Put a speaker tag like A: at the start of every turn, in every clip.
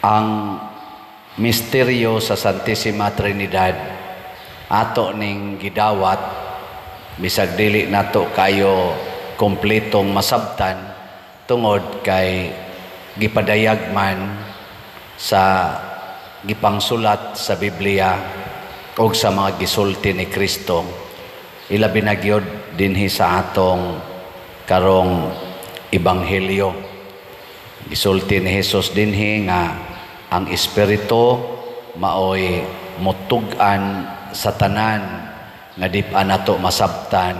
A: Ang misteryo sa Santissima Trinidad ato ning gidawat, bisag dili nato kayo kompletong masabtan tungod kay gipadayag man sa gipangsulat sa Biblia o sa mga gisulti ni Kristo, ilabi na gyud dinhi sa atong karong ebanghelyo. Gisulti ni Jesus dinhi nga ang Espiritu maoy mutug-an sa tanan nga di pa nato masabtan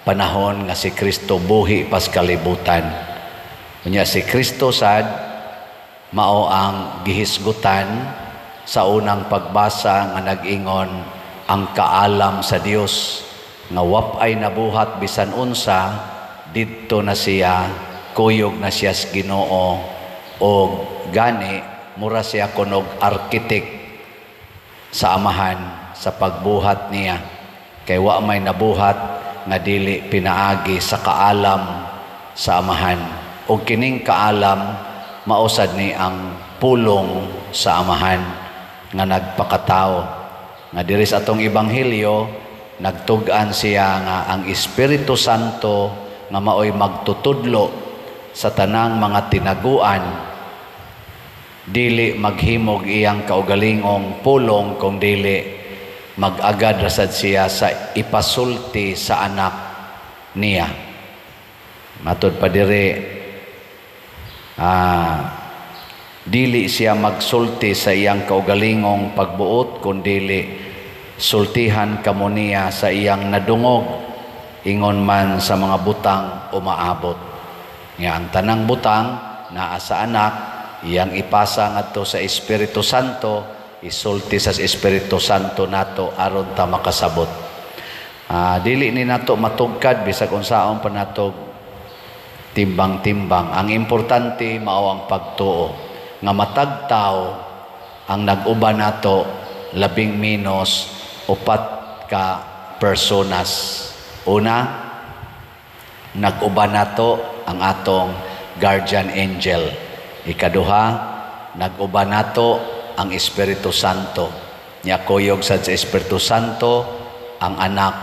A: panahon nga si Kristo buhi pas kalibutan. Unya si Kristo sad mao ang gihisgutan sa unang pagbasa nga nag-ingon ang kaalam sa Dios nga wapay nabuhat bisan unsa, didto na siya, kuyog na siya sa Ginoo, og gani mura siya kunog architect sa Amahan sa pagbuhat niya, kay wa may nabuhat nga dili pinaagi sa kaalam sa Amahan, ug kining kaalam mausad ni ang pulong sa Amahan nga nagpakatao, nga diri sa atong ebanghelyo nagtug-an siya nga ang Espiritu Santo nga maoy magtutudlo sa tanang mga tinaguan, dili maghimog iyang kaugalingong pulong kung dili mag-agad rasad siya sa ipasulti sa anak niya. Matud pa diri, dili siya magsulti sa iyang kaugalingong pagbuot, kundili sultihan kamo niya sa iyang nadungog, ingon man sa mga butang umaabot. Nga ang tanang butang naa sa anak, iyang ipasa ngadto sa Espiritu Santo, isulti sa Espiritu Santo nato aron ta makasabot. Dili ni nato matugkad bisag unsaon pa nato timbang-timbang. Ang importante mao ang pagtuo nga matag tawo ang nag-uban nato labing menos upat ka personas. Una, nag-uban nato ang atong guardian angel. Ikaduha, nag-uban nato ang Espiritu Santo. Nya kuyog sad sa Espiritu Santo ang anak,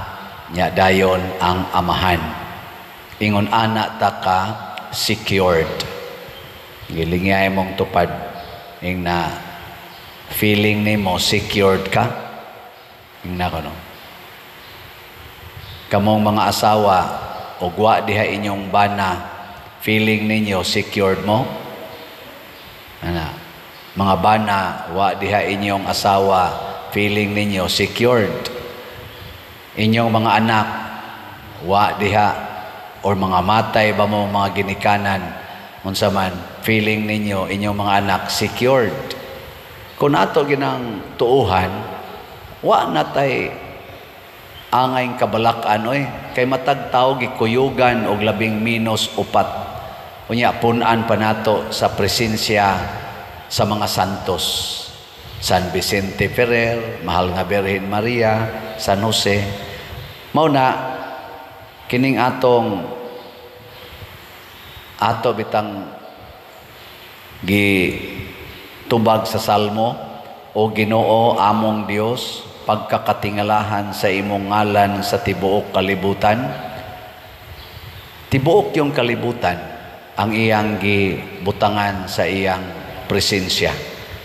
A: nya dayon ang Amahan. Ingon ana ta ka secured. Gilingyay mong tupad ing na feeling nimo secured ka. Ing na kono. Kamong mga asawa ug wa diha inyong bana, feeling ninyo secured mo? Ana. Mga bana, wa diha inyong asawa, feeling ninyo secured? Inyong mga anak, wa diha, or mga matay ba mo mga ginikanan, unsa man feeling ninyo inyong mga anak secured? Kung ato ginang tuuhan, wa na tay angay kabalak-an oy, kay matag tawo gikuyugan og labing minus upat. Unya pun-an pa nato sa presensya sa mga santos, San Vicente Ferrer, Mahal nga Birhen Maria, San Jose. Mao na kining atong ato bitang gi tubag sa Salmo, "O Ginoo among Dios, pagkakatingalahan sa imong ngalan sa tibuok kalibutan." Tibuok yung kalibutan ang iyang gibutangan sa iyang presensya.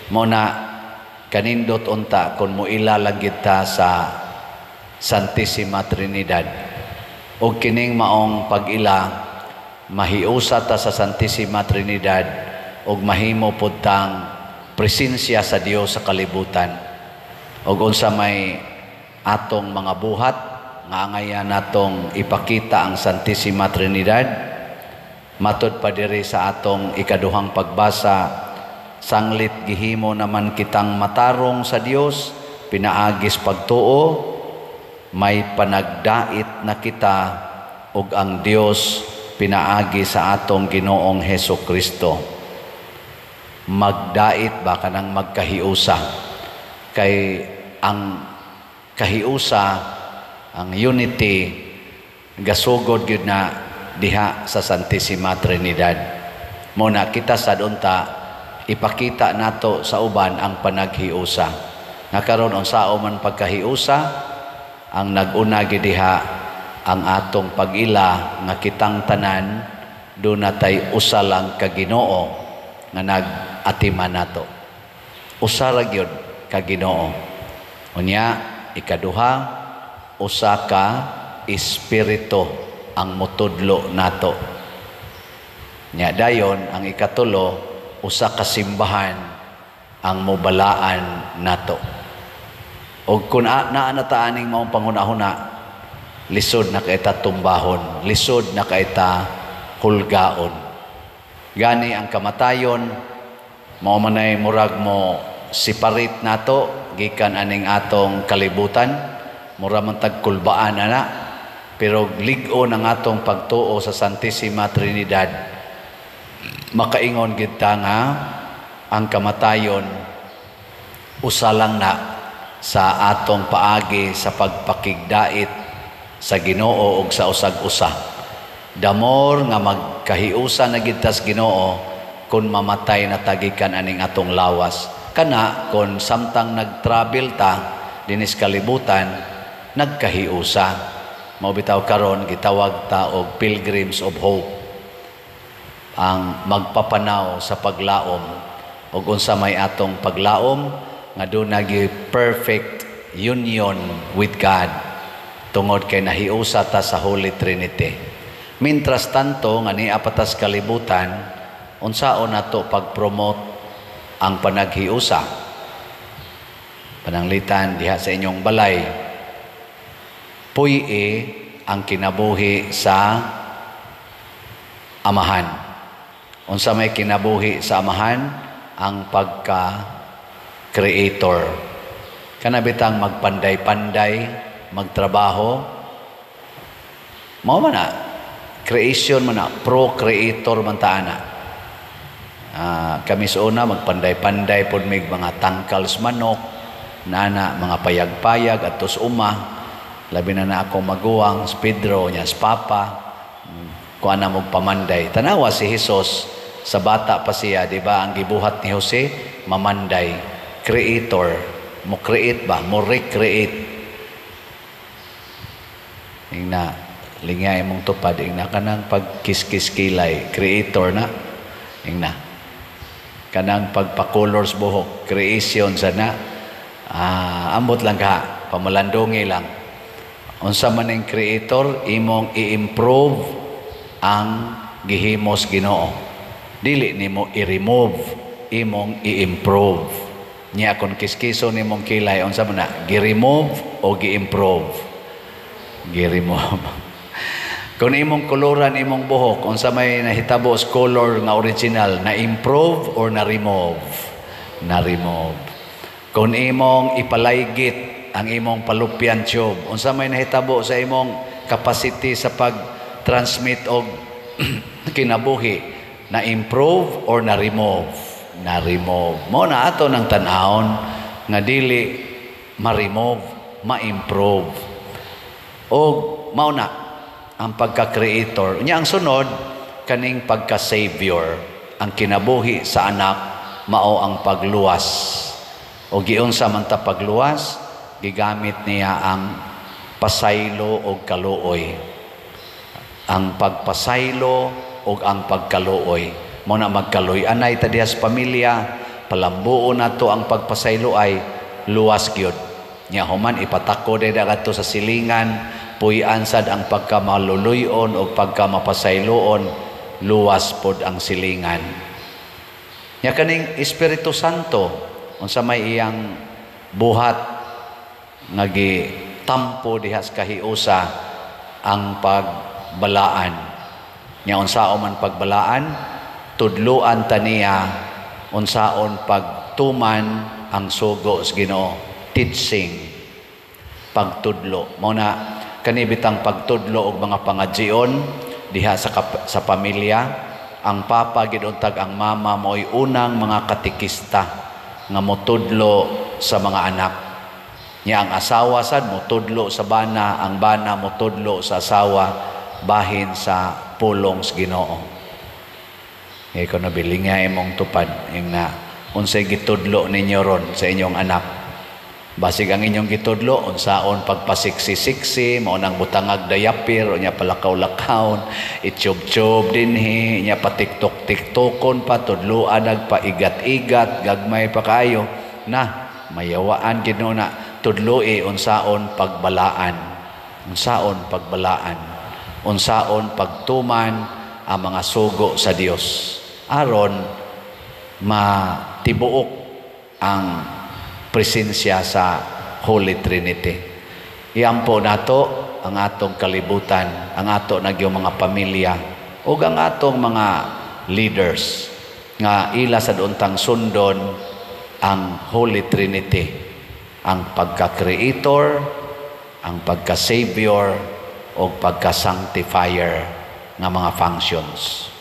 A: Mo na kanindot unta kung moila lang kita sa Santissima Trinidad. O kining maong pag-ila, mahiusa ta sa Santissima Trinidad ug mahimo pud tang presensya sa Dios sa kalibutan. Ug unsa may atong mga buhat nga angayan natong ipakita ang Santissima Trinidad? Matud pa diri sa atong ikaduhang pagbasa, sanglit gihimo naman kitang matarong sa Dios pinaagis pagtuo, may panagdait na kita ug ang Dios pinaagi sa atong Ginoong Heso Kristo. Magdait ba, kanang magkahiusa, kay ang kahiusa, ang unity, gasugod gyud na diha sa Santissima Trinidad. Mo na kita sad unta ipakita nato sa uban ang panaghiusa. Nga karon, unsao man pagkahiusa? Ang nag-una diha, ang atong pag-ila nga kitang tanan duna tay usa lang ka Ginoo nga nag-atiman nato. Usa ra gyud ka Ginoo. Unya ikaduha, usa ka Espiritu ang motudlo nato. Nya dayon ang ikatulo, usa ka simbahan ang mobalaan nato. Og kung naa na ta aning maong panghuna-huna, lisod na kay ta tumbahon, lisod na kay ta hulgaon. Gani ang kamatayon mao manay murag mo separate nato gikan aning atong kalibutan, mura man tag kulbaan ana, pero lig-on ang atong pagtuo sa Santissima Trinidad, makaingon gid ta nga ang kamatayon usa lang na sa atong paagi sa pagpakigdait sa Ginoo ug sa usag-usa. The more nga magkahiusa na gid tas Ginoo kung mamatay na ta gikan aning atong lawas. Kana kon samtang nagtravel ta dinis kalibutan, nagkahiusa. Mao bitaw karon gitawag ta og Pilgrims of Hope. Ang magpapanaw sa paglaom, ug unsa may atong paglaom? Nga duna perfect union with God tungod kay nahiusa ta sa Holy Trinity. Mintras tanto nga nia pa tas kalibutan, unsaon nato pag-promote ang panaghiusa? Pananglitan diha sa inyong balay, puy-i ang kinabuhi sa amahan. Unsa may kinabuhi sa amahan? Ang pagka creator. Kana bitang magpanday-panday, magtrabaho, mao man na creation man na, pro-creator man ta ana. Kami sa una magpanday-panday pod mig mga tangkals manok, nana mga payag-payag atos uma, labi na na akong maguwang, si Pedro, niya si Papa, kuan na mog pamanday. Tanawa si Jesus, sa bata pa siya, di ba, ang gibuhat ni Jose, mamanday, creator, mo create ba, mo recreate. Ingna, lingya imong tupad, ingna kanang pagkiskis kilay, creator na. Ingna. Kanang pagpa-colors buhok, creation sana. Ambot lang ka, pamalandungi lang. Unsa man ning creator, imong i-improve ang gihimos Ginoo. Dili nimo i-remove, imong i-improve. Nya kon kiskiso nimong kilay, unsa man na, gi-remove o gi-improve? Gi-remove. Kung imong koloran imong buhok, unsa may nahitabo sa color nga original, na improve or na remove? Na remove. Kung imong ipalaygit ang imong fallopian tube, unsa may nahitabo sa imong capacity sa pag-transmit og kinabuhi, na improve or na remove? Na remove. Mo na ato ng tan-awon nga dili ma-remove, ma-improve. O mao na ang pagka-creator. Nya ang sunod, kaning pagka-savior. Ang kinabuhi sa anak mao ang pagluwas. O giunsa man ta pagluwas? Gigamit niya ang pasaylo o kaluoy. Ang pagpasaylo o ang pagkaluoy. Mo na magkaluy-anay ta diha sa pamilya, palambuon nato ang pagpasaylo ay luwas gyud. Nya human ipatako day kadto sa silingan, puy-an sad ang pagkamaluluyon o pagkamapasayloon, luwas pod ang silingan. Nya kaning Espiritu Santo, unsa may iyang buhat nga gitampo diha sa kahiusa? Ang pagbalaan. Nya unsaon man pagbalaan? Tudluan ta niya unsaon pagtuman ang sugo sa Ginoo, teaching, pagtudlo. Mao na kani bitang pagtudlo og mga pangadzion diha sa pamilya, ang papa gid untag ang mama mo'y unang mga katekista nga motudlo sa mga anak. Nya ang asawa sad motudlo sa bana, ang bana motudlo sa asawa bahin sa pulong sa Ginoo. Ikaw na bilinga imong tupad ing na unsay gitudlo ninyo ron sa inyong anak. Basig ang inyong gitudlo unsaon pagpasiksi-siksi, mao nang butangag diaper, unya palakaw-lakawon, itsyub-tsyub dinhi, nya patiktok-tiktokon pa, tudloan nagpaigat-igat, gagmay pa kayo na mayawaan gid na. Tudloi unsaon pagbalaan, unsaon pagbalaan, unsaon pagtuman ang mga sugo sa Dios aron matibuok ang presensya sa Holy Trinity. Iampo nato ang atong kalibutan, ang ato nagyong mga pamilya, ug ang atong mga leaders nga ila sa untang sundon ang Holy Trinity, ang pagka-creator, ang pagka-savior, o pagka-sanctifier nga mga functions.